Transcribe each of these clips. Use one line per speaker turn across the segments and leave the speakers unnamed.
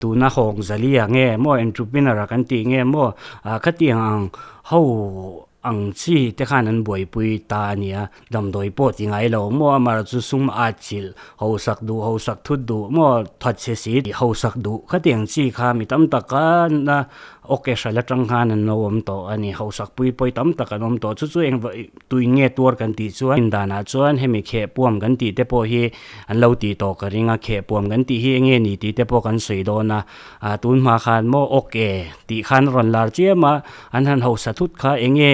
Tuna hawng zalia nge maw entrepreneur a kan tih nge maw ah khatiang ang ho ang chi te khan an buaipui ta a nia damdawi pawh ti ngai lo maw amaherawh chu sum a chilh hausak duh hausak thut duh maw thatchhe si hausak duh khatiang chi kha mi tam tak a na awk e hral atang khan an lo awm tawh a ni hausak pui pawi tam tak an awm tawh chu chu eng Tui nge tuar kan tih chuan indanah chuan hemi khehpuam kan tih te pawh hi an lo tih tawh ka ring a, khehpuam kan tih hi enge ni tih te pawh kan sawi dawn a, ah tun hma khan maw awk e tih khan a rawn lar chiam a, an han hausa thut kha enge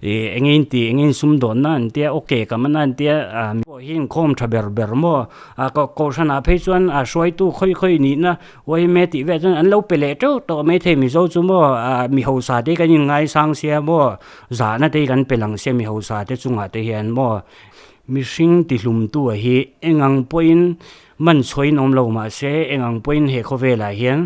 ih enge in tih enge in sum dawnna an tia awk e ka man a an tia ah mi pawh hi inkhawm tha ber ber maw ah kohhranah phei chuan ah hruaitu khawi khawi nihna Uaime tih vel chuan an lo pe leh teuh tawh maithei Mizo chu maw ah mi hausa te kan inngaisang sia maw zahna te hi kan pe lang sia mi hausa te chungah te hian maw mihring tihlumtu a hi engang pawhin man chhuain awm lo mahse engang pawhin he khawvelah hian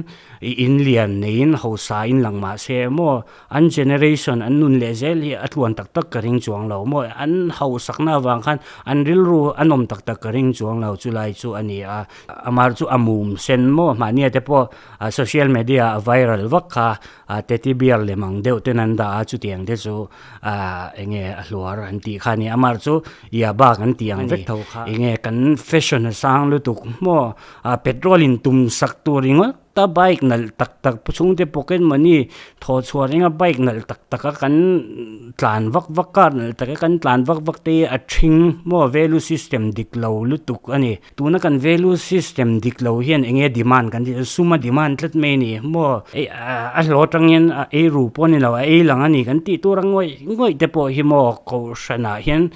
ih in lian neiin hausa in lang mahse maw An generation an nun leh zel hi a tluan tak tak ka ring chuang lo maw? An hausakna avang khan an rilru a nawm tak tak ka ring chuang lo chulai chu a ni a. Amar chu a mum sen maw? Mahnia te pawh social media a viral vak kha teddy bear lem ang deuh ten an dah a chutiang te chu eng nge a hluar an tih kha a ni. Amar chu ia bak an tih ang vek tho kha. Eng nge kan fashion a sang lutuk maw? Petrol in tum sak tur ringawt. Ta bike nalh tak tak pu chhungte pocket money thawh chhuah ringa bike nalh tak tak a kan tlan vak vak car nalh tak a kan tlan vak vak te hi a thing maw value system dik lo lutuk a ni tuna kan value system dik lo hian eng nge demand kan tih sum a demand tlat mai a ni maw a hlawh atangin a ei ru pawh a ni lo a ei lang a ni kan tih tur a ngawih ngawih te pawh hi maw kohhranah hian.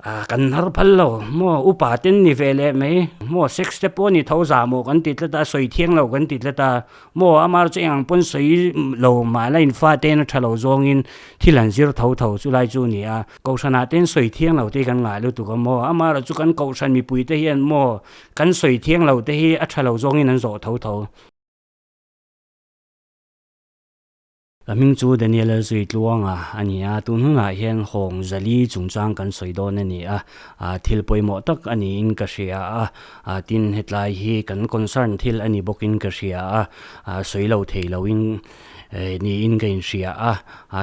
Ah kan har phal lo maw upa ten ni ve leh mai maw sex te pawh ni tho za maw kan ti tlat a sawi thiang lo kan ti tlat a maw amah chu eng ang pawn sawi lo mah la in fa ten a tha lo zawngin thil an zir tho tho chu lai chu a ni a kohhran ah ten sawi thiang lo te hi kan ngah lutuk a maw amaherawh chu kan kohhran mipui te hian maw kan sawi thiang lo te hi a tha lo zawngin an zawh tho tho. Ka hming chu Daniel Zuitluanga a ni a, tun hunah hian Hawng Zali chungchang kan sawi dawn a ni a, thil pawimawh tak a niin ka hria a, tin hetlai hi kan concern thil a ni bawkin ka hria a, sawi lo thei loin niin ka inhria a,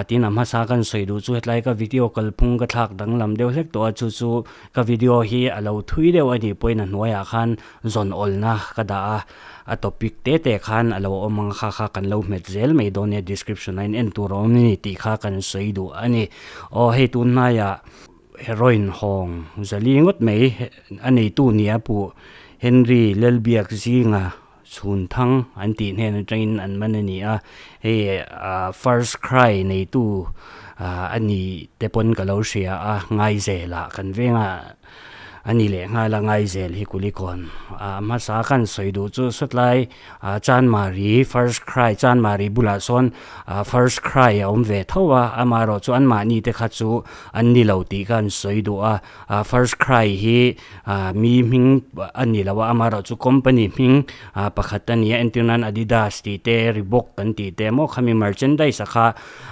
tin a hmasa kan sawi duh chu hetlai ka video kalphung ka thlak danglam deuh hlek tawh a, chu chu ka video hi a lo thui deuh a nih pawhin a hnuaiah khan zawn awlna ka dah a. A topic te te khan a lo awm ang kha kha kan lo hmet zel mai dawn nia description a in en tur a awm a ni tih kha kan sawi duh a ni. Aw hei tun hnaiah heroin hawng zali ngawt mai a neitu nia puh Henry Lelbiak zinga chhun thang an tih hnen atangin an man a ni a, hei first cry neitu a ni te pawn ka lo hria a Ngaizelah kan vengah. A ni leh nghal a ngai zel hi Kulikawn a hmasa khan sawi duh chu sawtlai ah Chanmari first cry Chanmari bulah sawn ah first cry a awm ve tho a amaherawh chu anmahni te kha chu an ni lo tih kha an sawi duh a ah first cry hi ah mi hming a ni lo a amaherawh chu company hming ah pakhat a ni a entir nan Adidas tih te Reebok kan tih te maw khami merchandise a kha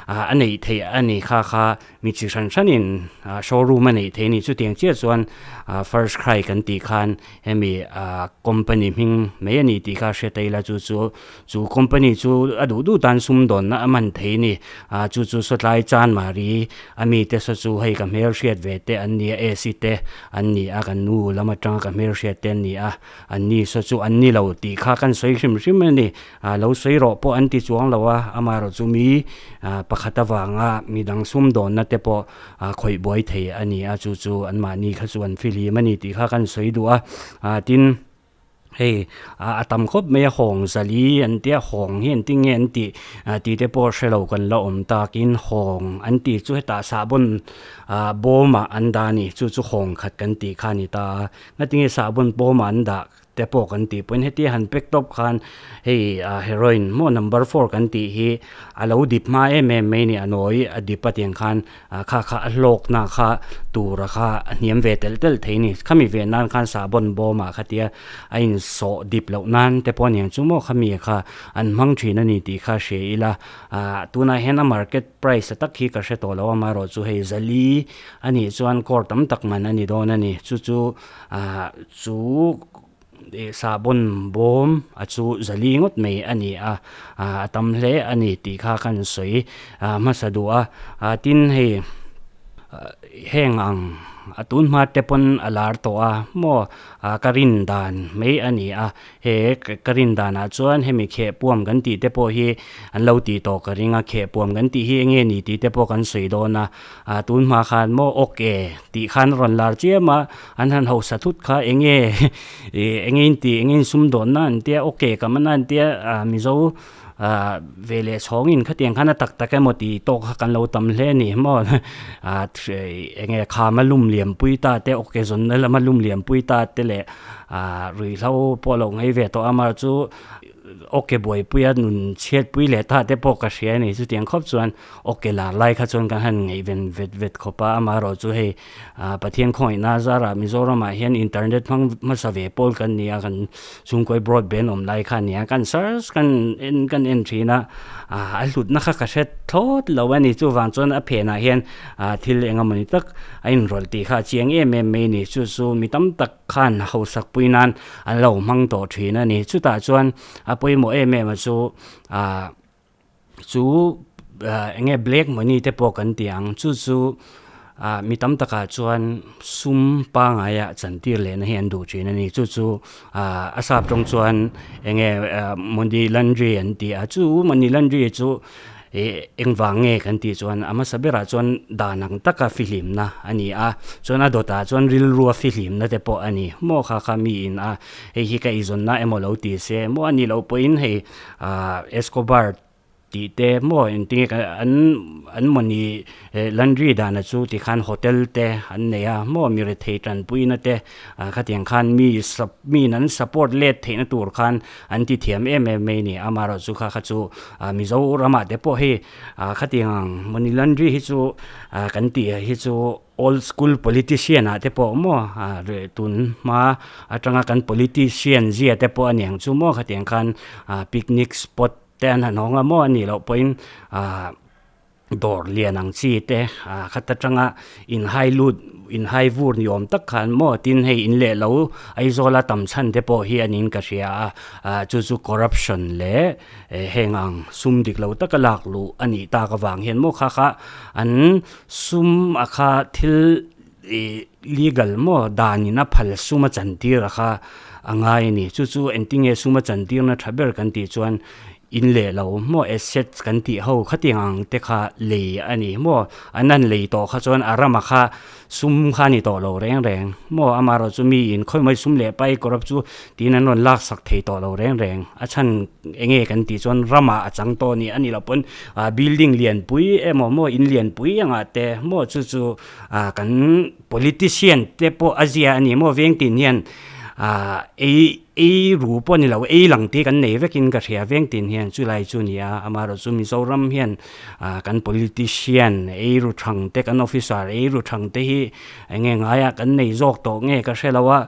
ah a neih theih a ni kha kha. Mi chi hran hranin showroom a neih thei a ni. Chutiang chiah chuan first cry kan tih khan hemi company hming mai a ni tih kha hre ta ila chu chu chu company chu a duh duh tan sumdawnna a man thei a ni. Chu chu sawtlai Chanmari a mite saw chu hei ka hmelhriat ve te an ni a, AC te an ni a, kan nu lam atanga ka hmelhriat te an ni a, an ni saw chu an ni lo tih kha kan sawi hrim hrim a ni. Lo sawi rawh pawh an ti chuang lo a, amaherawh chu mi pakhat avanga midang sumdawnna te pawh khawih buai thei a ni a, chu chu anmahni kha chu an fihlim a ni tih kha kan sawi duh a. Tin, hei a tam khawp mai a, hawng zali an tia, hawng hi engtin nge an tih tih te pawh hre lo kan la awm takin hawng an tih chu hetah sahbawn bawmah an dah a ni, chu chu hawng khat kan tih kha a ni ta a, ngatinge sahbawn bawmah an dah te pawh kan tih pawhin hetia han pack tawp khan hei ah heroin maw number four kan tih hi a lo dip hma em em mai a ni a nawi a dip a tiang khan ah kha kha a hlawkna kha tura kha a hniam ve telh telh thei a ni khami ve nan khan sahbawn bawm ah khatia a insawh dip loh nan te pawh a niang chu maw khami kha an hmang thin a ni tih kha hria ila ah tunah hian a market price a tak hi ka hre tawh lo a amaherawh chu hei zali a nih chuan crore tam tak man a ni dawn a ni chu chu. Ah chu Ih sahbawn bawm a chu zali ngawt mai a ni a, a tam hle a ni tih kha kan sawi hmasa duh a, tin hei heng ang a tun hma te pawn a lar tawh a maw ka rin dan mai a ni a. He ka rin danah chuan hemi khehpuam kan tih te pawh hi an lo tih tawh ka ring a, khehpuam kan tih hi enge ni tih te pawh kan sawi dawn a, ah tun hma khan maw awk e tih khan a rawn lar chiam a, an han hausa thut kha enge ih enge in tih enge in sum dawnna an tia awk e ka man a an tia ah Mizo ah ve leh chhawngin khatiang khan a tak tak emaw tih tawk kha kan lo tam hle a ni maw ah enge khama lum liampui ta te awk e zawnna lama lum liampui ta te leh Ah ruihhlo pawh lo ngei ve tawh a mar chu awke buaipuia nun chhiatpui leh ta te pawh ka hria a ni. Chutiang khawp chuan awke lar lai kha chuan kan han ngaihven vet vet khawp a, amaherawh chu hei ah Pathian khawngaihna zarah Mizoramah hian internet hmang hmasa ve pawl kan ni a, kan chhungkawi broadband awm lai kha a ni a, kan search kan en kan en thin a, ah a hlutna kha ka hre thlawt lo a ni. Chuvang chuan a phenah hian ah thil eng emawni tak a inrawlh tih kha a chiang em em mai a ni. Chu chu mi tam tak khan hausak pui nan an lo hmang tawh thin a ni. Chutah chuan a pawimawh em em a chu ah chu eng nge black money te pawh kan ti ang chu chu ah mi tam takah chuan sum pangai ah chantir lehna hi an duh thin a ni. Chu chu ah a sap tawng chuan eng nge money laundry an ti a, chu money laundry chu Ih engvang nge kan tih chuan a hmasa berah chuan dan ang taka fihlimna a ni a, chuan a dawtah chuan rilrua fihlimna te pawh a ni. Maw kha kha miin a hei hi ka eizawnna emaw lo ti se maw a nih loh pawhin hei ah Escobar tih te maw engtinge ka an an mawni laundry dana chu tikhan hotel te an nei a maw mi rethei tanpuina te ah khatiang khan mi miin an support let theihna tur khan An ti thiam em em mai a ni. Amaherawhchu kha kha chu Mizoramah te pawh hei khatiang ang money laundry hi chu kan tih hi chu old school politician ah te pawh maw tun hma atanga kan politician zia te pawh a niang chu maw khatiang khan picnic spot te an han hawng a maw a nih loh pawhin Dawr lian ang chi te ah khat atanga inhai lut inhai vur ni awm tak khan maw tin hei in leh lo Aizawla tam chhan te pawh hi a niin ka hria a ah chu chu corruption leh heng ang sum dik lo taka lak luh a nih tak avang hian maw kha kha an sum a kha thil ih legal maw danin a phal sum a chantir a kha a ngai a ni chu chu engtinge sum a chantirna tha ber kan tih chuan In leh lo maw assets kan tih ho khatiang ang te kha lei a ni maw an han lei tawh kha chuan a rama kha sum kha a ni tawh lo reng reng maw amaherawh chu mi in khawi mai sum leh pai corrupt chu tiin an rawn lak sak thei tawh lo reng reng a chhan eng nge kan tih chuan ramah a chang tawh a ni a nih loh pawn ah building lianpui emaw maw in lianpui angah te maw chu chu ah kan politician te pawh a zia a ni maw veng tin hian ah ei Ei ru pawh a ni lo, ei lang tih kan nei vekin ka hria veng tin hian chulai chu a ni a, amaherawhchu Mizoram hian kan politician ei ru thang te kan officer ei ru thang te hi eng nge ngaiah kan nei zawk tawh nge ka hre lo a,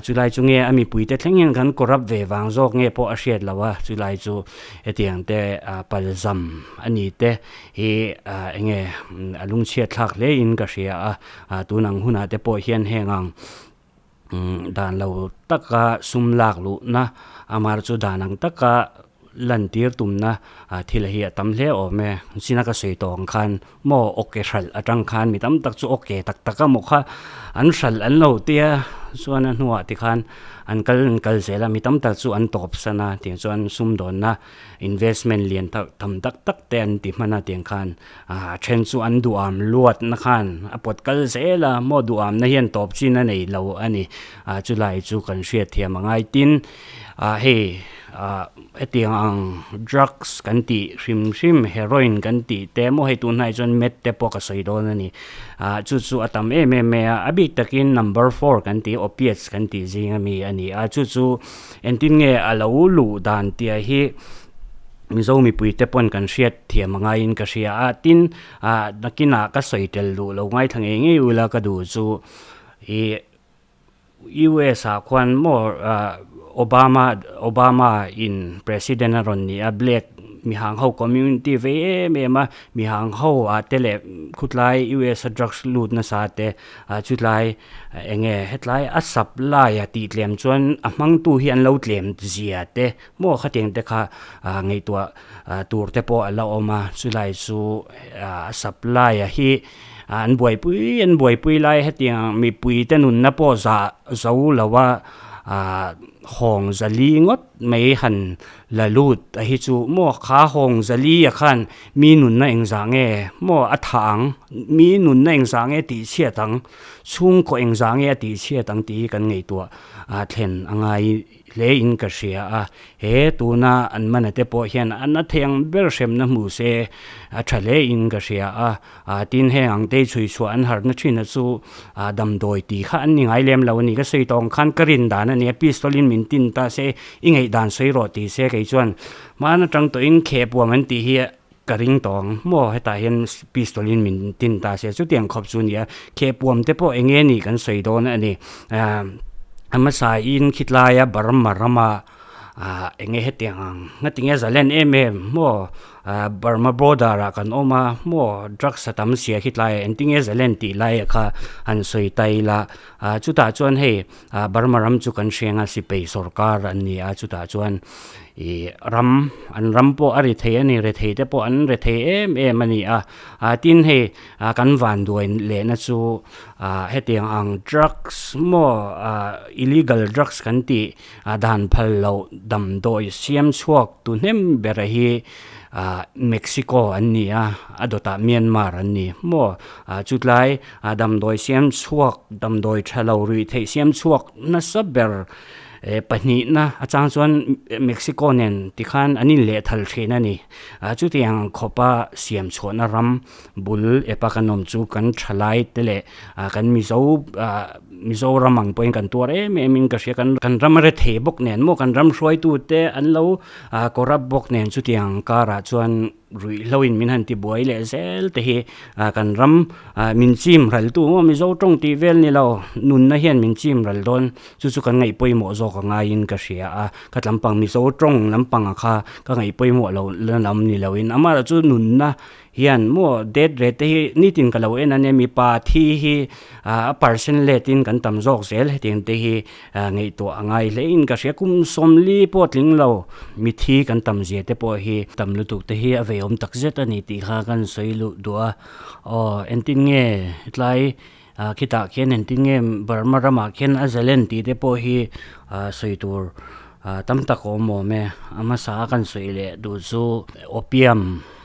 chulai chu nge a mipui te thleng hian kan corrupt ve vang zawk nge pawh a hriat lo a, chulai chu hetiang te palzam a ni te hi eng nge a lungchhiat thlak hle in ka hria a, tun ang hunah te pawh hian heng ang. Dan lo taka sum lak luhna amar chu dan ang taka lantir tumna thil hi a tam hle awm e. China ka sawi tawh ang khan maw awke hralh atang khan mi tam tak chu awke tak tak a maw kha an hralh an lo tia chuan a hnuah tikhan an kal an kal zel a mi tam tak chu an tawp san a tiang chuan sumdawnna investment lian tham tak tak te an ti hman a tiang khan A then chu an duham luatna khan a pawt kal zel a, maw duhamna hian tawp chin a nei lo a ni. A chulai chu kan hriat thiam a ngai tin a hei a hetiang ang drugs kan tih hrim hrim heroin kan tih te maw hei tun hnaiah chuan meth te pawh ka sawi dawn a ni. A chu chu a tam em em mai a, a bik takin number four kan tih opiates kan tih zing ami a ni a, chu chu engtin nge a lo luh dan tih hi Mizo mipui te pawn kan hriat thiam a ngaiin ka hria a, tin ah nakinah ka sawi tel duh lo ngaithla ngei ngei ula ka duh chu ih US ah khuan maw ah Obama Obama in president a rawn ni a black. mihang ho community vei em em a mihang ho ah te leh khutlai U_S a drugs lut nasa te ah chutlai eng nge hetlai a supply a tih tlem chuan a hmangtu hi an lo tlem zia te maw khatiang te kha ah ngaihtuah ah tur te pawh a la awm a chulai chu ah a supply a hi an buaipui an buaipui lai hetiang mipui te nunna pawh zah zo lo a ah hawng zali ngawt mai han la lut a hi chu maw kha hawng zali ah khan mi nunna engzah nge maw a thah ang mi nunna engzah nge tih chhiat ang chhungkaw engzah nge a tih chhiat ang tih hi kan ngaihtuah ah thlen a ngai hle in ka hria a he tuna an mana te pawh hian a na thei ang ber hremna hmu se a tha hle in ka hria a. Ah tin heng ang te chhui chhuah an harhna thin a chu ah damdawi tih kha an ni ngai lem lo a ni. Ka sawi tawng khan ka rin dan a nia pistol in min tin ta se i ngaih dan sawi rawh ti se kei chuan hmaan atang tawhin khehpuam an tih hi ka ring tawh ang maw hetah hian pistol in min tin ta se chutiang khawp chu a ni a khehpuam te pawh eng nge nih kan sawi dawn a ni. Ah a hmasa in khitlaia Burma rama ah eng nge hetiang ang ngatinge zalen em em maw ah Burma border ah kan awm a maw drugs a tam sia khi tlaiah engtinge zalen tih lai ah kha han sawi ta ila ah chutah chuan hei ah Burma ram chu kan hriang a sipai sawrkar an ni a chutah chuan ih ram an ram pawh a ri thei a ni ri thei te pawh an ri thei em em a ni a ah tin hei ah kan vanduai lehna chu ah hetiang ang drugs maw ah illegal drugs kan tih A dan phal loh damdawi siam chhuak tu hnem bera hi ah Mexico an ni a, a dawtah Myanmar an ni maw? Ah chutlai ah damdawi siam chhuak damdawi tha lo ruih theih siam chhuak nasa ber eh pahnihna a chang chuan Mexico nen tikhan an inlehthal thin a ni. Ah chutiang khawpa siam chhuahna ram bul epa kan awm chu kan thalai te leh ah kan Mizo ah Mizoram ang pawhin kan tuar em em in ka hria kan kan ram a re thei bawk nen maw kan ram hruaitu te an lo ah corrupt bawk nen chutiang karah chuan ruihhlo in min han ti buai leh zel te hi ah kan ram ah min chim ral tu maw Mizo tawng tih vel ni lo nunna hian min chim ral dawn chu chu kan ngaih pawimawh zawk a ngaiin ka hria a ka tlampang Mizo tawng lampang ah kha ka ngaih pawimawh lo la lam ni lo in amaherawhchu chu nunna Hian maw death rate te hi nitin ka lo en a nia mipa thi hi a percent let in kan tam zawk zel hetiang te hi ngaihtuah a ngai hle in ka hria kum sawmli pawh tling lo mithi kan tam zia te pawh hi tam lutuk te hi a veiawm tak zet a ni tih kha kan sawi luh duh a aw engtin nge hetlai khitah khian engtin nge Burma ramah khian a zalen tih te pawh hi sawi tur tam tak a awm awm e a hmasa a kan sawi leh duh chu opium.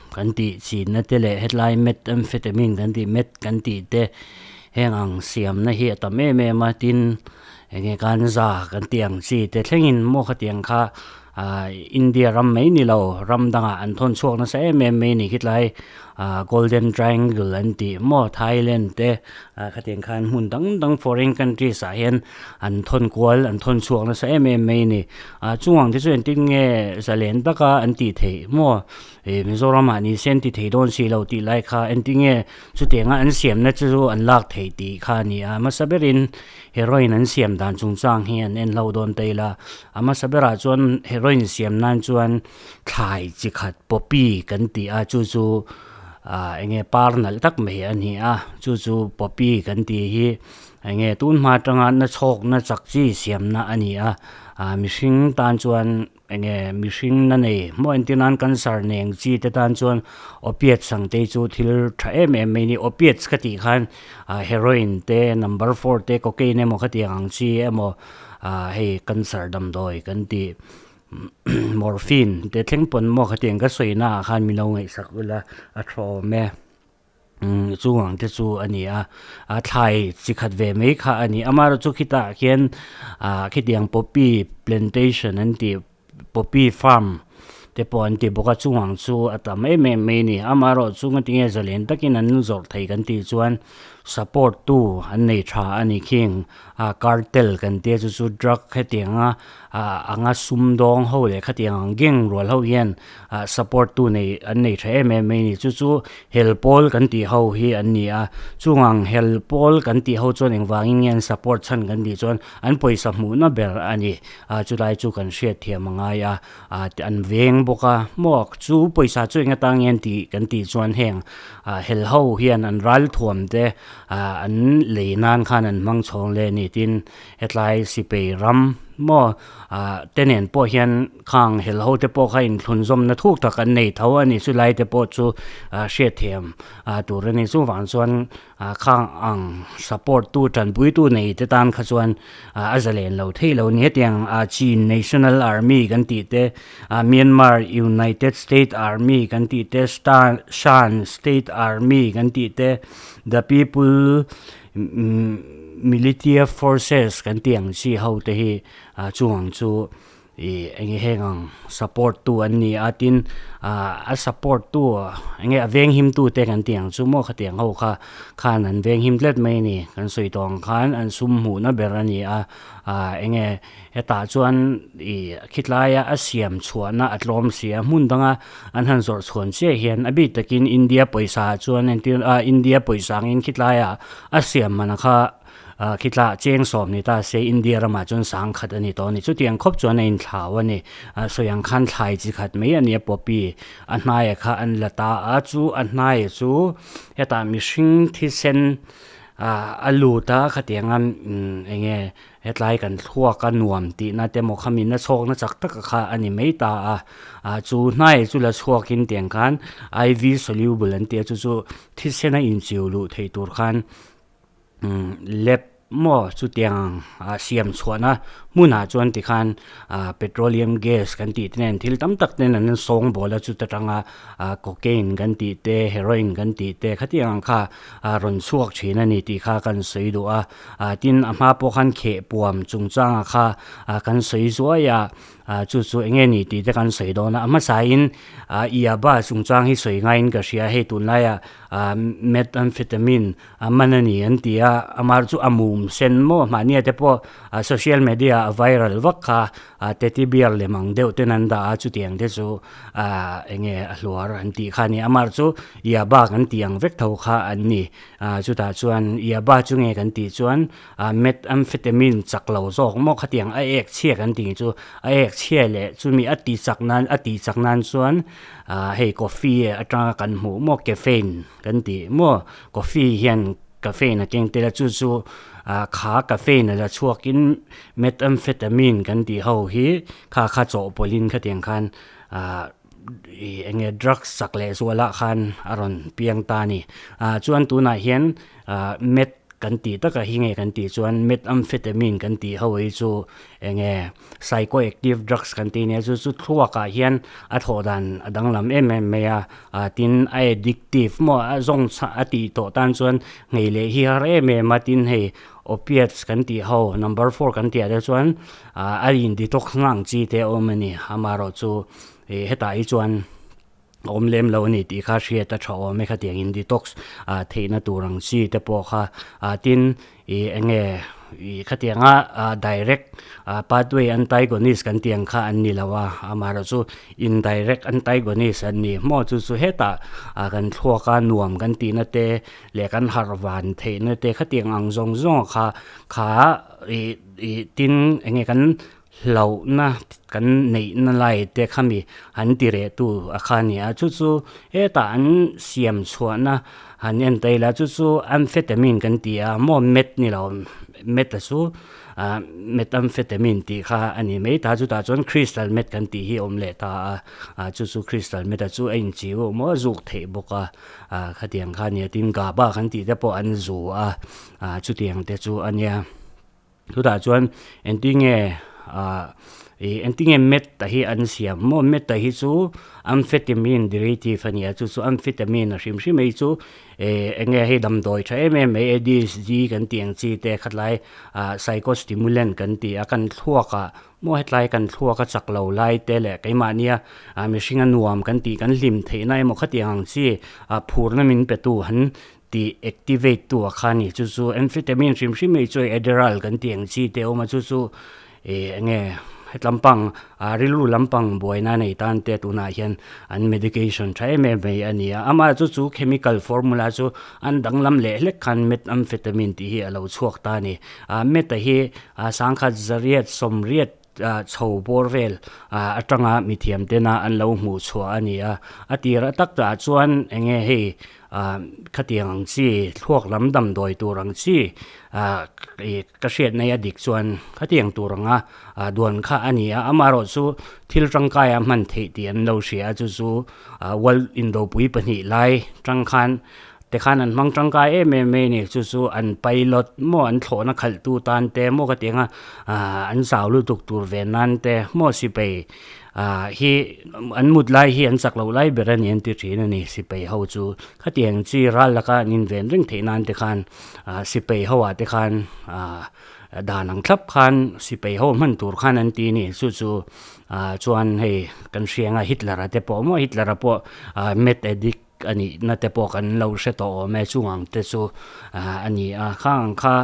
Kan tih chinna te leh hetlai methamphetamine kan tih meth kan tih te heng ang siamna hi a tam em em a tin enge ganja kan tih ang chi te thlengin maw khatiang kha ah India ram mai ni lo ram dangah an thawn chhuak nasa em em mai a ni khitlai ah golden triangle an tih maw Thailand te ah khatiang khan hmun dang dang foreign countries ah hian an thawn kual an thawn chhuak nasa em em mai a ni ah chungah te chu engtin nge zalen taka an tih theih maw. He Mizoramah ni se an ti thei dawn si lo tih lai kha entinge chutianga an siamna chu chu an lak theih tih kha a ni a. A hmasa berin heroin an siam dan chungchang hi an en hlo dawn ta ila. A hmasa berah chuan heroin siam nan chuan thlai chi khat poppy kan tih a chu chu ah enge par nalh tak mai a ni a chu chu poppy kan tih hi enge tun hma atanga na chhawkna chak chi siamna a ni a ah mihring tan chuan. Enge mihring na nei maw entir nan cancer neng chi te tan chuan opiates ang te chu thil tha em em mai a ni opiates ka tih khan ah heroin te number four te cocaine emaw khatiang ang chi emaw ah hei cancer damdawi kan tih morphine te thleng pawn maw khatiang ka sawi naah khan min lo ngaihsak ula a tha awm e. Chung ang te chu a ni a a thlai chi khat ve mai kha a ni amaherawhchu chu khitah khian ah khitiang poppy plantation an tih poppy farm te pawh an ti bawk a chung ang chu a tam em em mai a ni amaherawhchu chu ngatinge zalen takin an zawrh thei kan tih chuan support tu an nei tha a ni khing a cartel kan tia chu chu drug hetianga ah anga sum dawng ho leh khatiang ang gang rual ho hian ah support tu nei an nei tha em em mai a ni chu chu hel pawl kan tih ho hi an ni a chungang hel pawl kan tih ho chuan engvangin nge an support chhan kan tih chuan an pawisa hmuhna ber a ni ah chulai chu kan hriat thiam a ngai a ah an veng. bawk a maw chu pawisa chu eng atang nge an tih kan tih chuan heng ah hel ho hian an ral thuam te ah an lei nan khan an hmang chhawng leh a ni tin hetlai sipei ram maw ah te nen pawh hian khang hel ho te pawh kha inthlun zawmna thuk tak an nei tho a ni chulai te pawh chu ah hriatthiam ah tur a ni chuvang chuan ah khang ang support tu tanpui tu nei te tan kha chuan ah a zalen lo thei lo a ni hetiang ah Chin National Army kan tih te ah Myanmar United State Army kan tih te Shan State Army kan tih te The People Militia Forces kan tih ang chi ho te hi ah chung ang chu ih eng heng ang support tu an ni a tin ah a support tu eng nge a veng him tu te kan tih ang chu maw khatiang ho kha khan an veng him tlat mai a ni kan sawi tawh ang khan an sum hmuhna ber a ni a ah eng nge hetah chuan ih khitlai a a siam chhuahna a tlawm si a hmun danga an han zawrh chhuan chiah hian a bik takin India pawisa ah chuan entir ah India pawisa angin khitlai ah a siam man kha ah khitla cheng sawm ni ta se India ramah chuan sang khat a ni tawh a ni chutiang khawp chuan a inthlau a ni ah sawi ang khan thlai chi khat mai a ni a poppy a hnaia kha an la ta a chu a hnai chu hetah mihring thisen ah a lut a khatianga eng nge Hetlai kan thluak a nuam tihna te maw khamin a chhawkna chak tak a kha a ni mai ta a, ah chu hnai chu la chhuakin tiang khan IV soluble an tih a chu chu thisen a inchiu luh theih tur khan umm lab maw chutiang ah siam chhuahna hmunah chuan tikhan ah petroleum gas kan tih te nen thil tam tak ten an sawng bawl a chuta tanga ah cocaine kan tih te heroin kan tih te khatiang ang kha ah rawn chhuak thin a ni tih kha kan sawi duh a. Ah tin a hma pawh khan kheh puam chungchanga kha ah kan sawi zuai a, ah chu chu eng nge ni tih te kan sawi dawn a, a hmasain ah Yaba chungchang hi sawi ngaiin ka hria hei tunlaiah ah methamphetamine a man a ni an ti a, amar chu a mum sen maw mahnia te pawh ah social media a viral vak kha ah teddy bear lem ang deuh ten an dah a chutiang te chu ah eng nge a hluar an tih kha a ni, amar chu Yaba kan tih ang vek tho kha an ni. Ah chutah chuan Yaba chu nge kan tih chuan ah methamphetamine chak lo zawk maw khatiang a ek chhia kan tih chu a ek chhia leh chumi a tih chak nan a tih chak nan chuan ah hei coffee atanga kan hmuh maw caffeine kan tih maw coffee hian caffeine a keng tel a chu chu ah kha caffeine a la chhuakin methamphetamine kan tih ho hi kha kha chawhpawlhin khatiang khan ah. Ih eng nge drugs chak leh zualah khan a rawn piang ta a ni. Ah chuan tunah hian ah meth kan tih takah hi nge kan tih chuan methamphetamine kan tih ho hi chu eng nge psychoactive drugs kan tih nia chu chu thluakah hian a thawh dan a danglam em em mai a ah tin a addictive maw a zawng chhah a tih tawh tan chuan nghei leh hi har em em a tin hei opiates kan tih ho number four kan tih ah te chuan ah a in detox na ang chi te a awm a ni amaherawh chu Ih hetah hi chuan a awm lem lo a ni tih kha hriat a tha awm e khatiang in detox ah theihna tur ang chi te pawh kha ah tin ih eng nge ih khatianga ah direct ah pathway antagonist kan tih ang kha an ni lo a amaherawh chu indirect antagonist an ni maw chu chu hetah ah kan thluak a nuam kan tihna te leh kan harh van theihna te khatiang ang zawng zawng kha kha ih ih tin eng nge kan Hlauhna kan neihna lai te khami an ti reh tu a kha a ni a, chu chu hetah an siam chhuahna han en ta ila chu chu amphetamine kan ti a maw meth ni lo meth a chu ah methamphetamine tih kha a ni mai ta chutah chuan crystal meth kan tih hi a awm leh ta a ah chu chu crystal meth a chu a inchiu a maw a zuk theih bawk a ah khatiang kha a nia tin gaba kan tih te pawh an zu a ah chutiang te chu a nia. Chutah chuan engtinge ah ih engtinge meth hi an siam maw meth hi chu amphetamine derivative a ni a chu chu amphetamine a hrim hrim mai chu eh enge hei damdawi tha em em mai A_D_H_D kan tih ang chi te khatlai ah psychostimulant kan tih a kan thluak ah maw hetlai kan thluak a chak lo lai te leh keimahnia ah mihring a nuam kan tih kan hlim theihna emaw khatiang ang chi ah phurna min pe tu han Tih activate tu a kha ni chu chu amphetamine hrim hrim mai chu Adderall kan tih ang chi te a awm a chu chu ih eng nge hetlampang ah rilru lampang buaina nei tan te tunah hian an medication tha em em mai a ni a amah chu chu chemical formula chu an danglam leh hlek khan methamphetamine tih hi a lo chhuak ta a ni ah meth-a hi ah sangkhat zariat sawmriat. Chho bawr vel atanga mithiam tena an lo hmuh chhuah a ni a. A tir a tak ah chuan enge hei khatiang ang chi thluak lam damdawi tur ang chi ih ka hriat nei a dik chuan khatiang tur anga duan kha a ni a. Amaherawhchu thil tangkai a hman theih tih an lo hria a chu chu world indopui pahnih lai tang khan Tikhan an hmang tangkai em em mai a ni, chu chu an pilot maw an thlawhna khalhtu tan te maw ka ti ang a, aah an zau lutuk tur ve nan te maw sipai aah hi an mut lai hi an chak loh lai ber a ni an ti thin a ni sipai ho chu. Khatiang chi ral laka an inven reng theih nan te khan aah sipai ho ah te khan aah dan ang thlap khan sipai ho hman tur khan an ti a ni, chu chu aah chuan hei kan hria ang a Hitler-a te pawh maw Hitler-a pawh aah meth addict a nihna te pawh kan lo hre tawh awm e, chung ang te chu a ni a, khang ang kha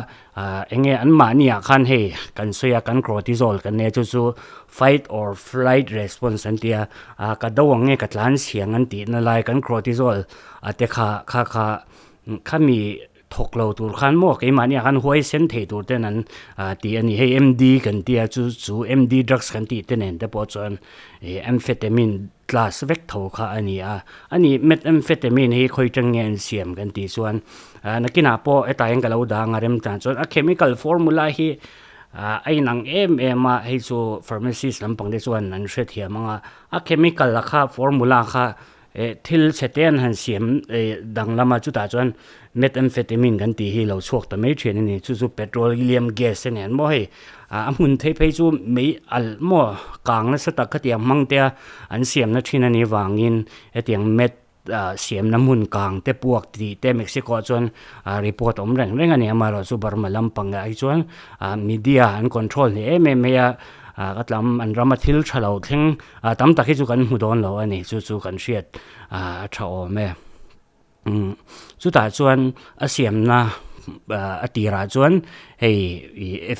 eng nge an mahni ah khan hei kan sawi a kan cortisol kan nei a chu chu fight or flight response an ti a, ka do ang nge ka tlan chhiang an tihna lai kan cortisol a te kha kha kha khami Thawk lo tur khan maw keimahni ah khan huaisen thei tur ten an ti a ni. Hei MD kan tia chu chu MD drugs kan tih te nen te pawh chuan ih amphetamine class vek tho kha a ni a. A ni methamphetamine hi khawi tang nge an siam kan tih chuan nakinah pawh hetah hian ka lo dang a rem tan chuan a chemical formula hi a inang em em a, hei chu pharmacist lampang te chuan an hrethiam ang a, a chemical a kha formula kha Eh thil chhe te an han siam eh danglam a chutah chuan methamphetamine kan tih hi lo chhuak ta mai thin a ni chu chu petroleum gas a nen maw hei ah a hmun phei phei chu mei alh maw kang nasa tak khatiang hmang te a an siamna thin a nih vangin hetiang meth ah siamna hmun kang te puak tih te Mexico ah chuan ah report awm reng reng a ni amaherawhchu Burma lampang ah hi chuan ah media an control hneh em em mai a ah ka tlam an rama thil tha lo thleng Ah tam tak hi chu kan hmu dawn lo a ni, chu chu kan hriat ah a tha awm e. Umm chutah chuan a siamna ah a tirah chuan hei ih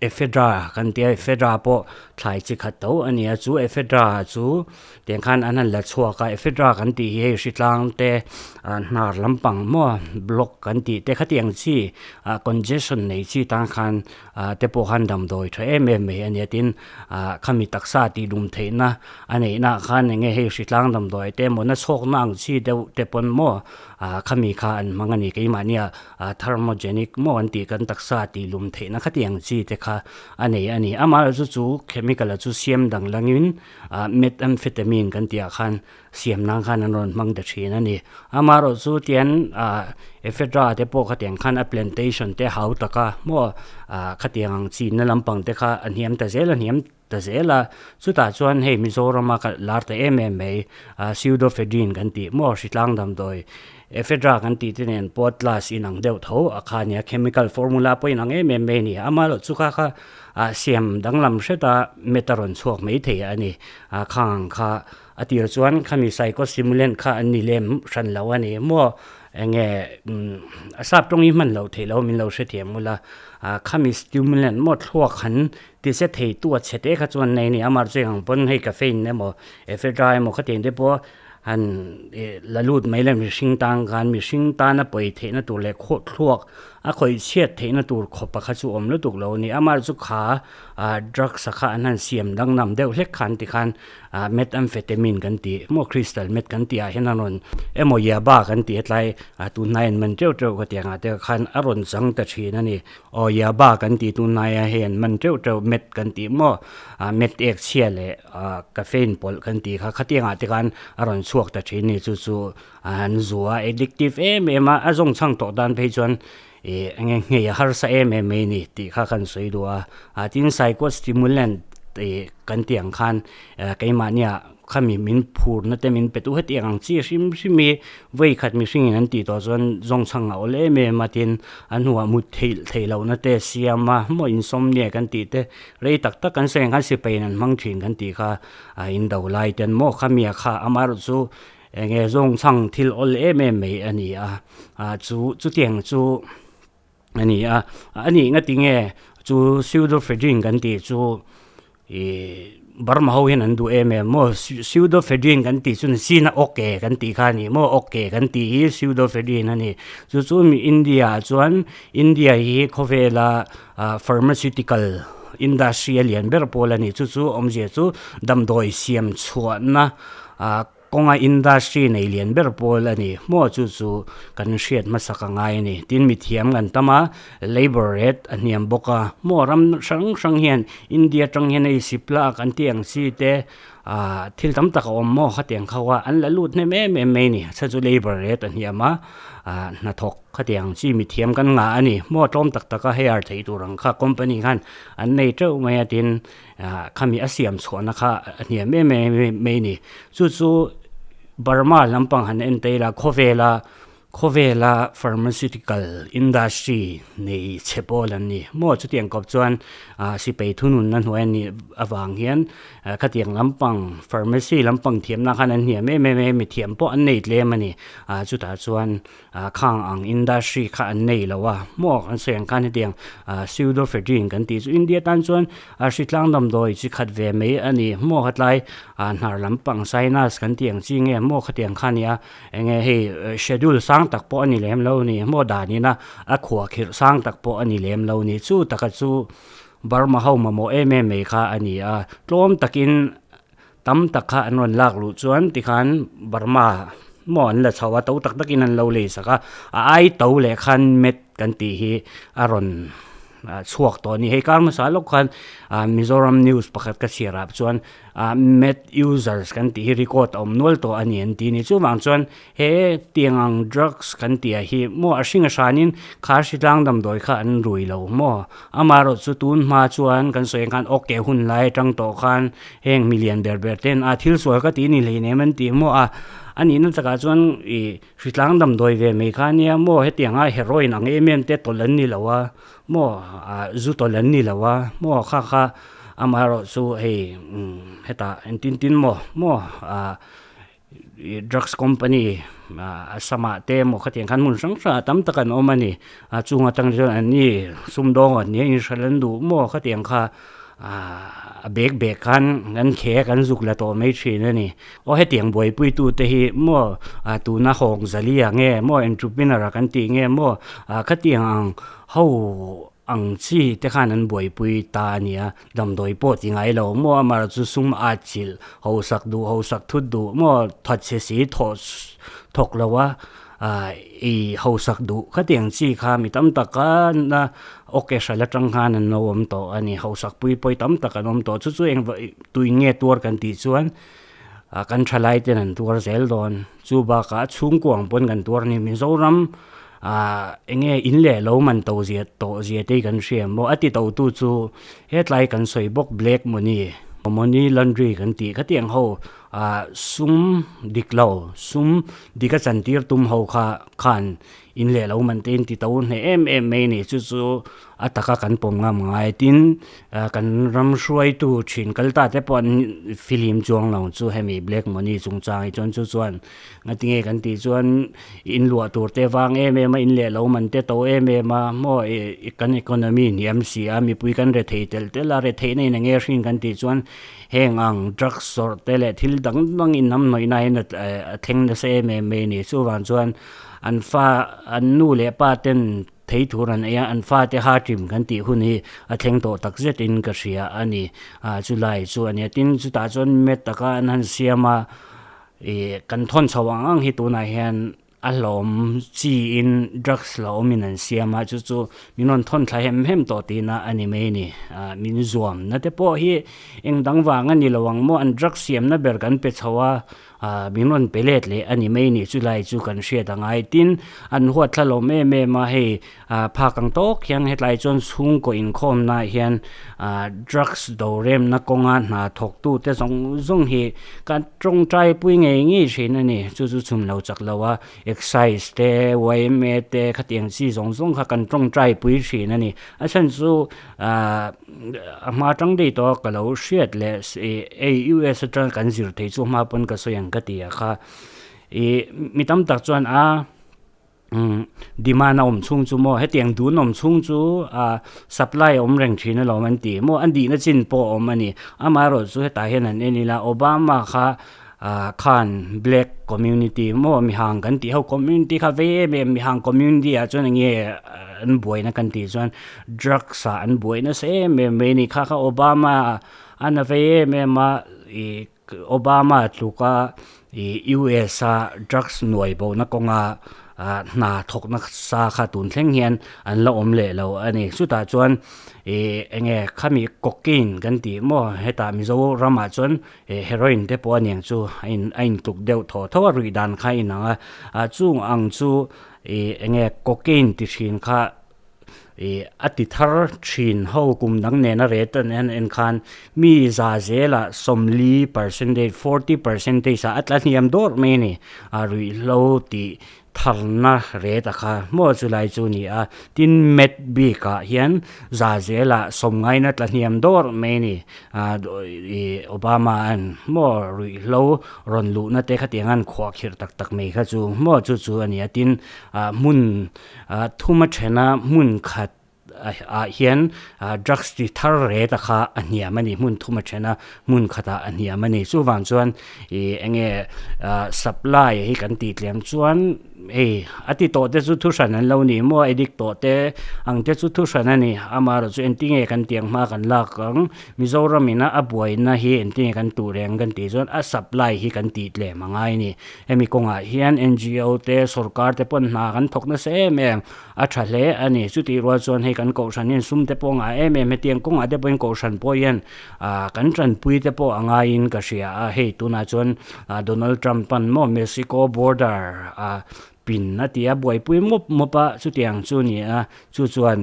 ephedra kan tia ephedra pawh thlai chi khat tho a ni a, chu ephedra chu tiang khan an han la chhuak a, ephedra kan tih hi hei hritlang te ah hnar lampang maw block kan tih te khatiang chi ah congestion nei chi tan khan ah te pawh khan damdawi tha em em mai a nia tin ah khami taksa tih dum theihna a neihna ah khan eng nge hei hritlang damdawi te emaw na chhawkna ang chi deuh te pawn maw ah khami kha an hmang a ni keimahni ah ah thermogenic maw an tih kan taksa tih lum theihna khati ang chi te kha a nei a ni amaherawhchu chu chemical a chu siam dang langin ah methamphetamine kan tih ah khan siam nan khan an rawn hmang ta thin a ni. Amaherawhchu tian ah ephedra te pawh khatiang khan a plantation te hau tak a maw ah khatiang ang chinna lampang te kha a hniam ta zel a hniam ta zel a chutah chuan hei Mizoram a lar ta em em mai ah pseudoephedrine kan tih maw hritlang damdawi ephedra kan tih te nen pawh class inang deuh tho a kha nia chemical formula pawh inang em em mai a ni amaherawhchu kha kha ah siam danglam hret a met a rawn chhuak maithei a ni ah khang ang kha. A tir chuan khami psychostimulant kha an ni lem hran lo a ni maw? Enge a sap tawng hi hman loh theih lo min lo hrethiam ula, khami stimulant maw thluak han ti se thei tu a chhe te kha chuan nei a ni. Amah chu eng ang pawn hei caffeine emaw ephedra emaw khatiang te pawh han la lut mai le mihring tan khan mihring tana pawi theihna tur leh thluak a khawih chhiat theihna tur khawpa kha chu awm lutuk lo a ni. Amah chu kha drugs a kha an han siam danglam deuh hlek khan tikhan Ah methamphetamine kan tih maw crystal meth kan tih ah hian a rawn emaw yaba kan tih a tlai ah tunhnai an man teuh teuh ka tih ang ah te khan a rawn chang ta thin a ni. Aw yaba kan tih tunhnai ah hei an man teuh teuh meth kan tih maw ah meth ek chhia leh ah caffeine pawlh kan tih kha khatiang ah te khan a rawn chhuak ta thin a ni chu chu an zua addictive em em a a zawng chhang tawh tan phei chuan ih eng nge nghei a harsa em em mai a ni tih kha kan sawi duh a ah tin psychostimulant ih kan tih ang khan eh keimahnia khami min phurna te min pe tu hetiang ang chi hrim hrim hi vawi khat mihring in an tih tawh chuan zawng chhang a awl em em a tin a hnuah mut theih theih lohna te siam a maw insawmnia kan tih te rei tak tak kan sawi ang khan sipai in an hmang thin kan tih kha a in do lai ten maw khami kha amaherawhchu chu Eng nge zawng chhang thil awl em em mai a ni a, ah chu chutiang chu a ni a, a nih nga tinge chu pseudoephedrine kan tih chu ih Burma ho hian an duh em em maw pseudoephedrine kan tih chu sina awke kan tih kha a ni maw awke kan tih hi pseudoephedrine a ni chu chu India ah chuan India hi khawvela ah pharmaceutical. industry a lian ber pawl a ni. Chu chu awmzia chu damdawi siam chhuahna ah kawnga industry nei lian ber pawl a ni. Maw chu chu kan hriat hmasak a ngai a ni. Tin mithiam kan tam a, labour rate a hniam bawk a. Maw ram hrang hrang hian India atang hian hei Cipla kan tih ang chi te ah thil tam tak a awm maw khatiang kho a, an la lut hnem em em mai a ni. Chhan chu labour rate a hniam a, ah hnathawk khatiang chi mithiam kan ngah a ni. Maw tlawm tak tak a hei ar theih tur ang kha company khan an nei teuh mai a tin ah khami a siam chhuahna kha a hniam em em mai a ni. Chu chu Burma lampang han en ta ila khawvela Khawvela pharmaceutical industry nei chhe pawl an ni maw? Chutiang kawp chuan sipai thununna hnuai an nih avang hian khatiang lampang pharmacy lampang thiamna khan an hniam em em a, mi thiam pawh an nei tlem a ni. Chutah chuan khang ang industry kha an nei lo a maw? Kan sawi ang khan hetiang pseudoephedrine kan tih chu India tan chuan hritlang damdawi chi khat ve mai a ni maw? Khatlai hnar lampang sinus kan tih ang chi nge maw khatiang kha a nia. Enge hei schedule sang tak pawh a ni lem lo ni maw danin a a khuah khirh sang tak pawh a ni lem lo ni chu taka chu Burma ho mamawh em em mai kha a ni a tlawm takin tam tak kha an rawn lak luh chuan tikhan Burma maw an la chho a to tak takin an lo lei sak a a ai to leh khan met kan tih hi a rawn chhuak tawh a ni hei kar hmasa lawk khan Mizoram news pakhat ka chhiar ah chuan ah meth users kan tih hi record a awm nual tawh a ni an ti a ni chuvang chuan he tiang ang drugs kan tih ah hi maw a hring a hranin kha hritlang damdawi kha an rui lo maw amaherawh chu tun hma chuan kan sawi ang khan okay hun lai atang tawh khan heng milian ber ber ten a thil sual ka tih ni hleinem an ti maw a a nihna takah chuan ih hritlang damdawi ve mai kha ania maw hetiang a heroin ang em em te tawlh an ni lo a maw ah zu tawlh an ni lo a maw kha kha. Amaherawh chu hei hetah engtin tin maw maw ah drugs company ah Assam-ah te emaw khatiang khan hmun hrang hrangah tam tak an awm a ni a chung atang chuan an ni sumdawng an nia inhralh an duh maw khatiang kha ah a bag bag khan an khek an zuk la tawh mai thin a ni aw hetiang buaipuitu te hi maw ah tuna hawng zalia nge maw entrepreneur ah kan tih nge maw ah khatiang ang ho. Ang chi te khan an buaipui ta a nia, damdawi pawh ti ngai lo maw amar chu sum a chilh hausak duh hausak thut duh maw thatchhe si thawh thawk lo a ei hausak duh khatiang chi kha mi tam tak a na awke hral atang khan an lo awm tawh a ni hausak pui pawi tam tak an awm tawh chu chu eng tuin nge tuar kan tih chuan kan thalai ten an tuar zel dawn. Chu bakah chhungkuang pawn kan tuar a ni. Mizoram ah enge in leh lo man to zia tawh zia te hi kan hria maw? A ti to tu chu hetlai kan sawi bawk black money, money laundry kan tih khatiang ho ah sum dik lo, sum dik a chantir tum ho kha khan in leh lo man te in ti to hneh em em mai a ni. Chu chu a taka kan pawm ngam ngai tin kan ram hruaitu thin kal ta te pawh an filim chuang lo chu hemi black money chungchang hi chuan chu chuan ngatinge kan tih chuan in luah tur te vang em em a in leh lo man te to em em a maw ih kan economy hniam si a mipui kan re thei tel tel a re theihna in enge hrin kan tih chuan heng ang drugs zawrh te leh thil dang dang in hnam hnawih na hian a thleng nasa em em mai a ni chuvang chuan an fa an nu leh pa ten Thei tur an ei a, an fate ha ṭim kan tih hun hi a thleng tawh tak zetin ka hria a ni. Ah chulai chu a nia. Tin, chutah chuan met taka an han siam a, ih kan thawn chho ang ang hi tunah hian a hlawm chiin drugs hlauhawmin an siam a, chu chu min rawn thawn thla hem hem tawh tihna a ni mai a ni. Ah min zuamna te pawh hi eng dang vang a ni lo ang maw, an drugs siamna ber kan pe chho a, Ah min rawn pe let leh a ni mai ni chulai chu kan hriat a ngai tin an huat thla lawm em em a hei ah phak ang tawk hian hetlai chuan chhungkaw inkhawmna ah hian ah drugs do remna kawnga hna thawk tu te zawng zawng hi kan tawngtai pui ngei ngei thin a ni chu chu chhun lo chak lo a excise te yma te khatiang chi zawng zawng kha kan tawngtai pui thin a ni a chhan chu ah a hma atang daih tawh a ka lo hriat leh hei US atang kan zir thei chu hma pawn ka sawi ang ka ti a kha ih mi tam tak chuan a umm demand a awm chhung chu maw hetiang dun awm chhung chu ah supply a awm reng thin alawm an ti maw an dihna chin pawh a awm a ni amaherawhchu hetah hian han en ila Obama kha. Ah khan black community maw mihang kan tih ho community kha vei em em mihang community ah chuan enge an buaina kan tih chuan drugs ah an buai nasa em em mai a ni kha kha Obama an a vei em em a ih Obama tluka ih U_S a drugs nuai bohna kawnga ah hna thawk nasa kha tun thleng hian an la awm leh lo a ni chutah chuan ih enge khami cocaine kan tih maw hetah Mizoram ah chuan He heroin te pawh aniang chu a in a intluk deuh thaw tho a ruih dan kha a inang a, ah chung ang chu ih enge cocaine ti thin kha ih a ti thar thin ho kum dang nena ret an en en khan mi za zelah 40 percentage 40 percentage ah a tla hniam dawrh mai a ni a ruihhlo tih Tharna ret a kha maw chulai chu ni a, tin met bik ah hian za zel ah sawmngaina tla hniam dawr mai a ni. Ih Obama an maw ruihhlo rawn luhna te khatiang an khuah khirh tak tak mai kha chu maw chu chu a ni a, tin hmun thuma thena hmun khat ah hian drugs ti thar ret a kha a hniam a ni hmun thum a then a hmun khatah a hniam a ni chuvang chuan ih eng nge supply hi kan tih tlem chuan hei a ti tawh te chu thu hran an lo ni maw addict tawh te ang te chu thu hran a ni amaherawhchu chu engtin nge kan tiang hma kan lak ang Mizoram ina a buaina hi engtin nge kan tuh reng kan tih chuan a supply hi kan tih tlem a ngai a ni hemi kawngah hian N_G_O te sorkar te pawn hna kan thawk nasa em em. A tha hle a ni. Chutih rual chuan hei kan kohhran hian sum te pawh a ngah em em hetiang kawngah te pawhin kohhran pawh hian ah kan tanpui te pawh a ngaiin ka hria a. Hei tunah chuan ah Donald Trump an maw Mexico border ah pin a ti a buaipui mawp mawp a chutiang chu a ni a. Chu chuan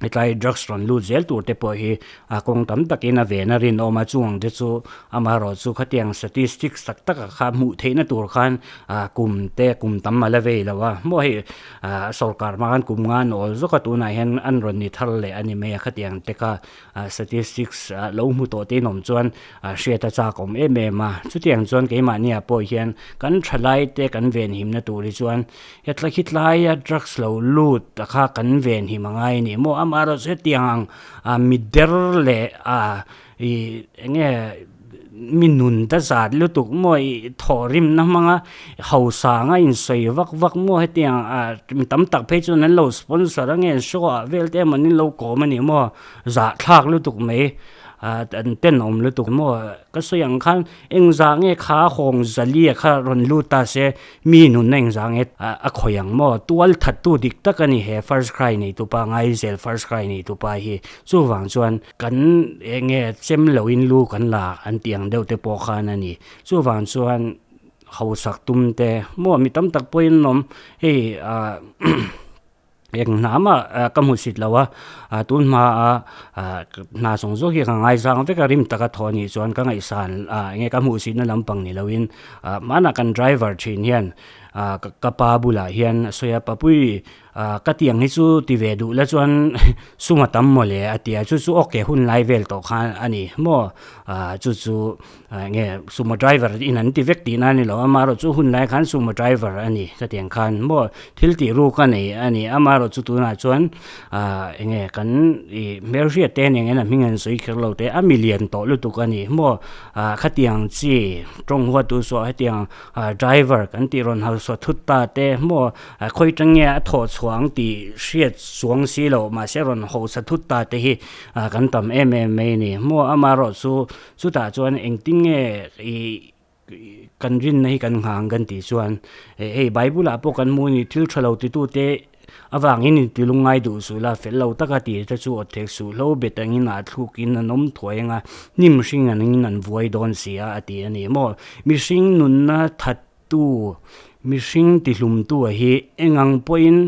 hetlai drugs rawn lut zel tur te pawh hi a kawng tam takin a ven a rinawm a. Chung ang te chu amaherawhchu khatiang statistics tak tak ah kha hmuh theihna tur khan ah kum te kum tam a la vei lo a. Maw hei Ah sorkar hma khan kum nga an awl zawk a tunah hian an rawn ni thar leh a ni mai a khatiang te kha ah statistics ah lo hmu tawh te in awm chuan ah hriat a chak awm em em a chutiang chuan keimahni ah pawh hian kan thalai te kan venhimna tur hi chuan hetlai khi tlaia drugs lo lut a kha kan venhim a ngai a ni maw amaherawhchu hetiang ang ah mider leh ah Ih eng nge mi nun ta zat lutuk maw ih thawhrimna hmanga hausa anga insawi vak vak maw hetiang ah mi tam tak phei chuan an lo sponsor a nge show ah vel te emaw an lo kawm a ni maw zahthlak lutuk mai ah an tenawm lutuk maw ka sawi ang khan engzah nge kha hawng zalia kha rawn lut ta se Mi nunna engzah nge a khawi ang maw? Tual thattu dik tak a ni he first cry neitupa, Ngaizel first cry neitupa hi. Chuvang chuan kan eng nge chem loin lu kan la an tih ang deuh te pawh khan a ni. Chuvang chuan hausak tum te maw mi tam tak pawhin an awm hei ah Eng hna mah ka hmu sit lo a, tun hma a hna zawng zawng hi ka ngaizang vek a, rim taka thaw anih chuan ka ngaihsan enge ka hmuh sitna lampang ni loin hmanah kan driver thin hian ka pa bulah hian a sawi a, Papui ka tiang hi chu ti ve duh la chuan sum a tam mawle a ti a, chu chu okay hun lai vel tawh khan a ni maw chu chu Nge sumo driver in an ti vek tihna a ni lo, amaherawhchu hun lai khan sumo driver a ni chutiang khan maw thil tih ruk a nei a ni, amaherawhchu tunah chuan ah enge kan ih hmelhriat te nen hian a hming an sawi kher lo te a milian tawh lutuk a ni maw ah khatiang chi tawng huat duh suah hetiang ah driver kan tih rawn hausa thut ta te maw khawi tang nge a thawh chhuah ang tih hriat chuang si loh mahse rawn hausa thut ta te hi ah kan tam em em mai a ni maw amaherawhchu Chutah chuan engtin nge ih kan rinna hi kan nghah ang kan tih chuan hei Bible ah pawh kan hmu a ni thil tha lo titute avangin in ti lungngai duh suh la fel lo taka tih te chu awt thek suh hlo bet angin ah thlukin an awm thuai anga hnim hring angin an vuai dawn si a a ti a ni maw mihring nunna that tu mihring tihlumtu a hi engang pawhin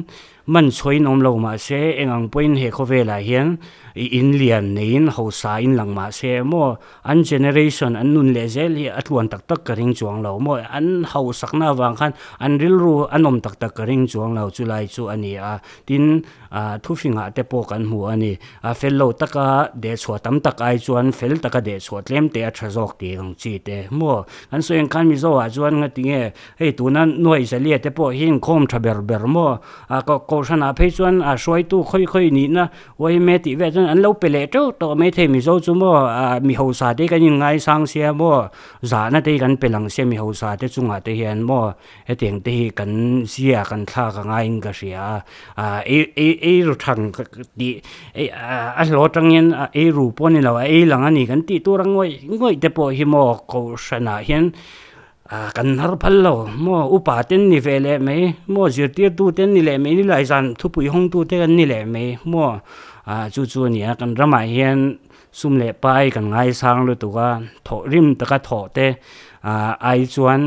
Man chhuain awm lo mah se, eng ang pawhin he khawvelah hian i in lian neiin hausa in lang mah se maw, an generation an nun leh zel hi a tluan tak tak ka ring chuang lo maw, an hausakna avang khan an rilru a nawm tak tak ka ring chuang lo chulai chu a ni a, tin ah thufingah te pawh kan hmu a ni, a fel lo taka dehchhuah tam tak ai chuan fel taka dehchhuah tlem te a tha zawk tih ang chi te maw, kan sawi ang khan Mizo ah chuan ngatinge hei tuna. Nuai zalia te pawh hi inkhawm tha ber ber maw? A kohhranah phei chuan a hruaitu khawi khawi nihna yma tih vel chuan an lo pe leh teuh tawh maithei Mizo chu maw ah mi hausa te hi kan inngaisang sia maw zahna te hi kan pe lang sia mi hausa te chungah te hian maw hetiang te hi kan zia kan thlak a ngaiin ka hria a ah ei ei ei ru thang tih a hlawh atangin ei ru pawh a ni lo a ei lang a ni kan tih tur a ngawih ngawih te pawh hi maw kohhranah hian Ah kan har phal lo maw upa te an ni ve leh mai maw zirtirtu te an ni leh mai nilai zan thupui hawngtu te an ni leh mai maw ah chu chu a ni a kan ramah hian sum leh pai kan ngaisang lutuk a thawh rim taka thawh te ah ai chuan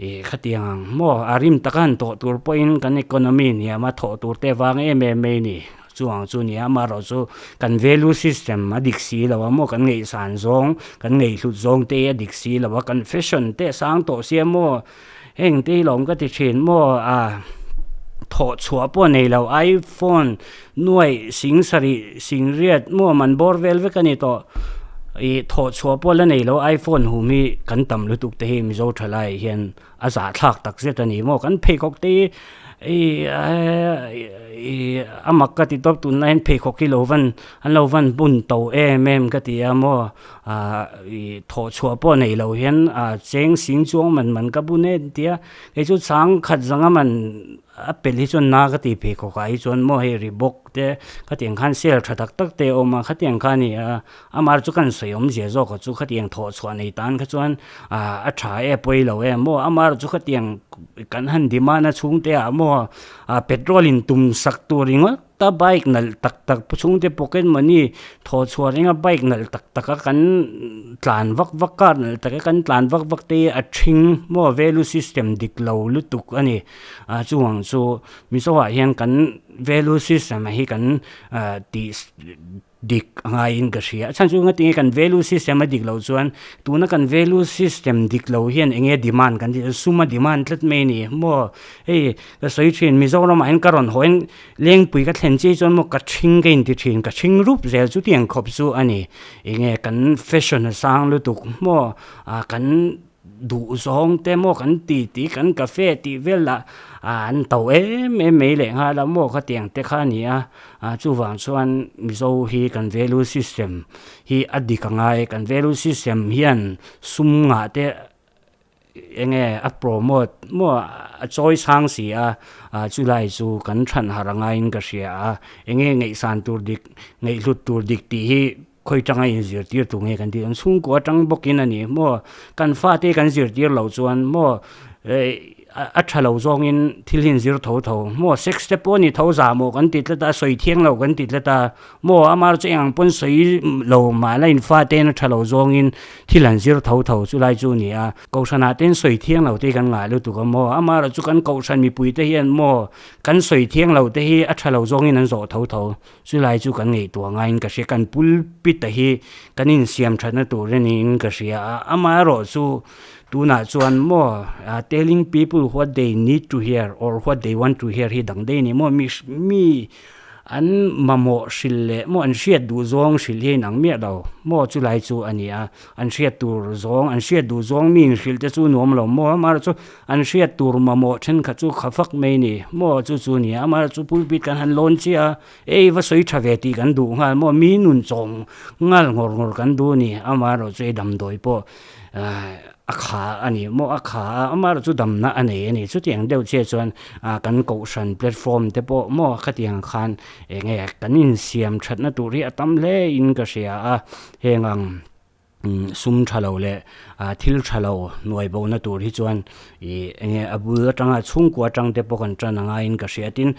ih khatiang ang maw a rim taka han tawh tur pawhin kan economy hniam a thawh tur te vang em em mai a ni. Chuang chu nia amaherawh chu kan value system a dik si lo a maw kan ngaihsan zawng kan ngaihhlut zawng te hi a dik si lo a kan fashion te a sang tawh sia maw heng te hi lawm ka ti thin maw ah thawh chhuah pawh nei lo iphone nuaih sing sarih sing riat maw man bawr vel vek a ni tawh ih thawh chhuah pawh la nei lo iphone hum hi kan tam lutuk te hi mizo thalai hian a zahthlak tak zet a ni maw kan pheikhawk te hi ih a mak ka ti tawp tunlai hian pheikhawk hi lo van an lo van bun to em em ka ti a maw ah ih thawh chhuah pawh nei lo hian ah cheng sing chuang man man ka bun em tia kei chu changkhat zanga man a pel hi chuan na ka ti pheikhawk ah hi chuan maw hei Reebok te khatiang khan sale tha tak tak te a awm a khatiang kha a ni a. Amah chu kan sawi awmzia zawk chu khatiang thawh chhuah nei tan kha chuan a tha e pawi lo em maw amah chu khatiang kan han demand a chhungte ah maw petrol in tum sak tur ringawt a bike nalh tak tak chhungte pocket money thawh chhuah ringa bike nalh tak tak a kan tlan vak vak car nalh tak a kan tlan vak vak te hi a thing maw value system dik lo lutuk a ni a chuvang chu mizo ah hian kan value system ah hi kan tih dik a ngaiin ka hria. A chhan chu nga tinge kan value system a dik loh chuan tuna kan value system dik lo hian eng nge demand kan tih chuan sum a demand tlat mai a ni maw. Hei ka sawi thin Mizoramah hian ka rawn haw in lengpui ka thlen chiah chuan maw ka thing ka inti thin ka thing rup zel chu tiang khawp chu a ni. Eng nge kan fashion a sang lutuk maw ah kan duh zawng te maw kan ti tih kan cafe tih vel lah an to em em mai leh nghal a maw khatiang te kha a ni a ah chuvang chuan mizo hi kan value system hi a dik a ngai kan value system hian sum ngah te eng nge a promote maw a chawi sang si a ah chulai chu kan than harh a ngaiin ka hria a eng nge ngaihsan tur dik ngaihhlut tur dik tih hi. Khawi tanga inzirtir tu nge kan tih ang chhungkua atang bawkin a ni maw kan fate kan zirtir loh chuan maw a tha lo zawngin thil hi inzir tho tho maw sex te pawh a ni tho zah maw kan ti tlat a sawi thiang lo kan ti tlat a maw amah chu eng ang pawn sawi lo mahla in fate a tha lo zawngin thil an zir tho tho chu lai chu a ni a kohhranah te sawi thiang lo te hi kan ngah lutuk a maw amaherawhchu kan kohhran mipui te hian maw kan sawi thiang lo te hi a tha lo zawngin an zawh tho tho. Chulai chu kan ngaihtuah ngaiin ka hria, kan pulpit a hi kan insiam thatna tur a niin ka hria a, amaherawh chu tunah chuan maw telling people what they need to hear or what they want to hear hi dang daih a ni maw, mi mi an mamawh hrilh leh maw an hriat duh zawng hrilh hi a inang miah lo maw chulai chu a ni a, an hriat tur zawng an hriat duh zawng mi inhrilh te chu nuam lo maw amaherawh chu An hriat tur mamawh thenkhat chu kha fak mai ni maw chu chu nia amah chu pulpit kan han lawn chiah a ei va sawi tha ve tih kan duh nghal maw mi nun chawm nghal ngawr ngawr kan duh a ni amaherawh chu ei damdawi pawh a kha a ni maw a kha a amaherawh chu damna a nei a ni chutiang deuh chiah chuan kan kohhran platform te pawh maw khatiang khan eng nge kan insiam thatna tur hi a tam hle in ka hria a heng ang. Sum tha lo leh thil tha lo hnuai bo na tur hi chuan ih eng nge a bul atanga chhungkua atang te pawh kan tan a ngaiin ka hria tin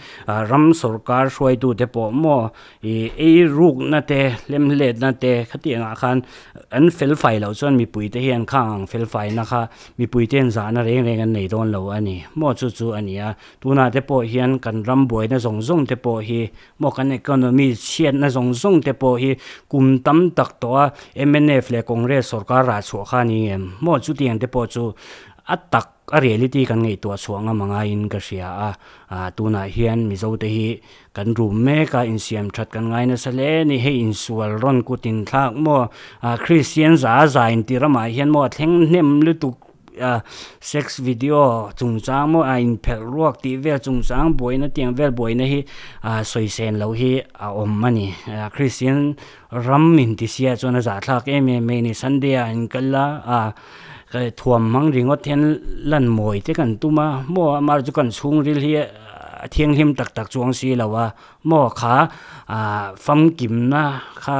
ram sawrkar hruaitu te pawh maw ih ei rukna te hlemhletna te khatiang ah khan an fel fai loh chuan mipui te hian khang ang fel fai na kha mipui te hian zahna reng reng an nei dawn lo a ni maw chu chu a ni a tunah te pawh hian kan ram buaina zawng zawng te pawh hi Maw kan economy chhiatna zawng zawng te pawh hi kum tam tak tawh a mnf leh Congress sorkar rah chhuah kha a ni ngem? Maw chutiang te pawh chu a tak a reality kan ngaihtuah chhuah ngam a ngaiin ka hria a, ah tunah hian Mizo te hi kan rum mek a insiam that kan ngai nasa hle a ni, hei insual rawn kut inthlak maw ah Kristian za za inti ramah hian maw a thleng hnem lutuk. Sex video chungchang maw a inphelh ruak tih vel chungchang buaina tiang vel buaina hi sawi sen loh hi a awm a ni. Kristian ram intisia chuan a zahthlak em em mai a ni. Sunday ah an kal a, thuam hmang ringawt hian lan mawi te kan tum a, maw amaherawhchu kan chhungril hi a thianghlim tak tak chuang si lo a, maw kha famkimna kha.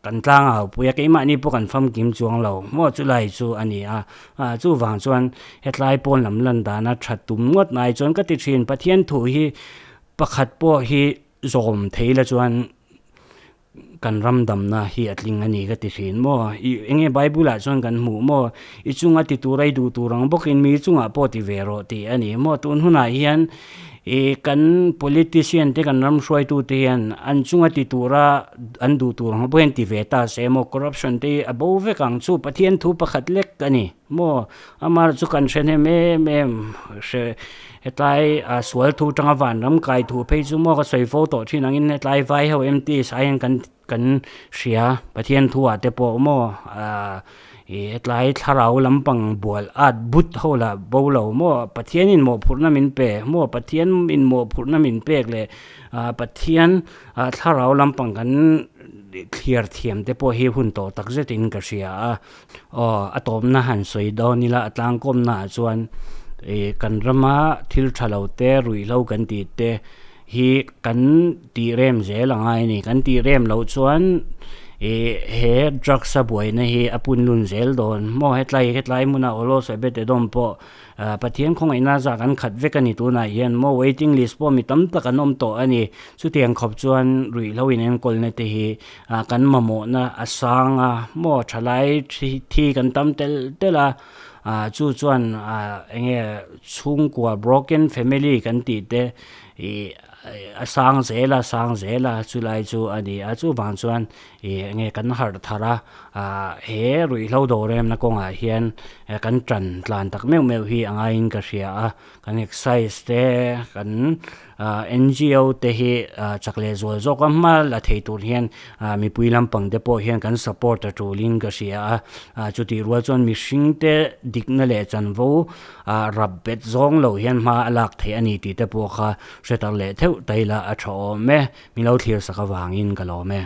Kan tlang au pui a, keimahni pawh kan famkim chuang lo maw chulai chu a ni a, chuvang chuan hetlai pawn lam lan dana tha tum ngawt mai chuan ka ti thin, Pathian thu hi pakhat pawh hi zawm thei la chuan kan ram damna hi a tling a ni ka ti thin maw, i enge Bible ah chuan kan hmuh maw, i chunga ti tura i duh tur ang bawkin mi chungah pawh ti ve rawh tih a ni maw, tun hunah hian Ih kan politician te kan ram hruaitu te hian an chunga ti tura an duh tur ang pawh hian ti ve ta se maw corruption te hi a bo vek ang chu Pathian thu pakhat lek a ni maw amah chu kan hre hnem em em hre hetlai ah sual thu tanga vanram kai thu phei chu maw ka sawi fo tawh thin angin hetlai vai ho MTS ah hian kan Kan hria Pathian thu ah te pawh maw ah ih hetlai thlarau lampang bual at but ho lah bo lo maw Pathian in mawhphurhna min pe maw Pathian in mawhphurhna min pek leh ah Pathian ah thlarau lampang kan thliar thiam te pawh hi hun tawh tak zet in ka hria a aw a tawpna han sawi dawn ila a tlangkawmna ah chuan ih kan rama thil tha lo te ruihhlo kan tih te. Hi kan tih rem zel a ngai a ni. Kan tih rem loh chuan ih he drugs a buaina hi a pun lun zel dawn. Maw hetlai hetlai hmunah Awlaw Saibet Edom pawh Pathian khawngaihna zah kan khat vek a ni tunah hian maw waiting list pawh mi tam tak an awm tawh a ni. Chutiang khawp chuan ruihhlo in enkawlna te hi kan mamawhna a sang a, maw thalai thi kan tam telh telh a, chu chuan eng nge chhungkua broken family kan tih te Ih a sang zel a sang zel a chulai chu a ni a chuvang chuan ih enge kan harh thar a ah he ruihhlo dawremna kawngah hian kan tan tlan tak meuh meuh hi a ngaiin ka hria a kan exercise te kan ah N_G_O te hi ah chak leh zual zawk a hma la thei tur hian ah mipui lampang te pawh hian kan support a tulin ka hria a ah chutih rual chuan mihring te dikna leh chanvo Ah rap bet zawng lo hian hma a lak theih a ni tih te pawh kha hre tar leh theuh ta ila a tha awm e. Min lo thlir sak avangin ka lawm e.